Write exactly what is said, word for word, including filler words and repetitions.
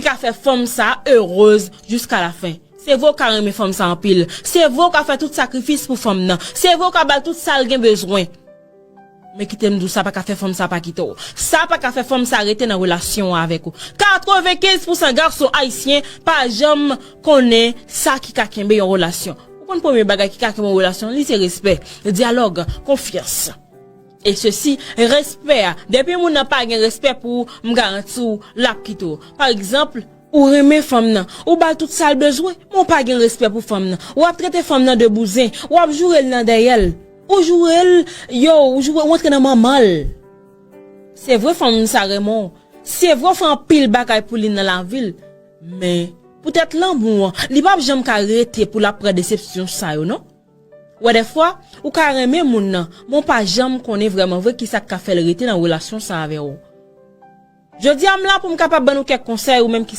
ki ka fè fanm sa erez jiska lafen. Se vre w ka renmen fanm sa anpil. Se vre w ka fè tout sakrifis pou fanm nan. Se vre w ka ba l tout sa l gen bezwen. Men kite m di w, sa pa ka fè fanm sa pa kite w. Sa pa ka fè fanm sa rete nan relasyon an avèk ou. Katrevenkenz pousan gason ayisyen pa janm konnen sa ki ka kenbe yon relasyon. Ou konn premye bagay ki ka kenbe yon relasyon, li se respè, dyalòg, konfyans. E sesi, respè a. Depi moun nan pa gen respè pou ou, m garanti w, l ap kite w. Pa egzanp, ou renmen fanm nan, ou ba l tout sa l bezwen, men w pa gen respè pou fanm nan. W ap trete fanm nan de bouzen, w ap joure l nan dèyè l. Ou joure l, yo, ou joure, ou antre nan manman l. Se vre fanm sa renmen w. Se vre w fè anpil bagay pou li nan lavi l. Men, poutèt lanmou an, li p ap janm ka rete pou l ap pran desepsyon sa yo, non. Wè, dèfwa, ou ka renmen moun nan, men w pa janm konnen vrèman vre kisa k ka fè l rete nan relasyon sa avè w. Jodi a, m la pou m kapab ban nou kèk konsèy ou menm ki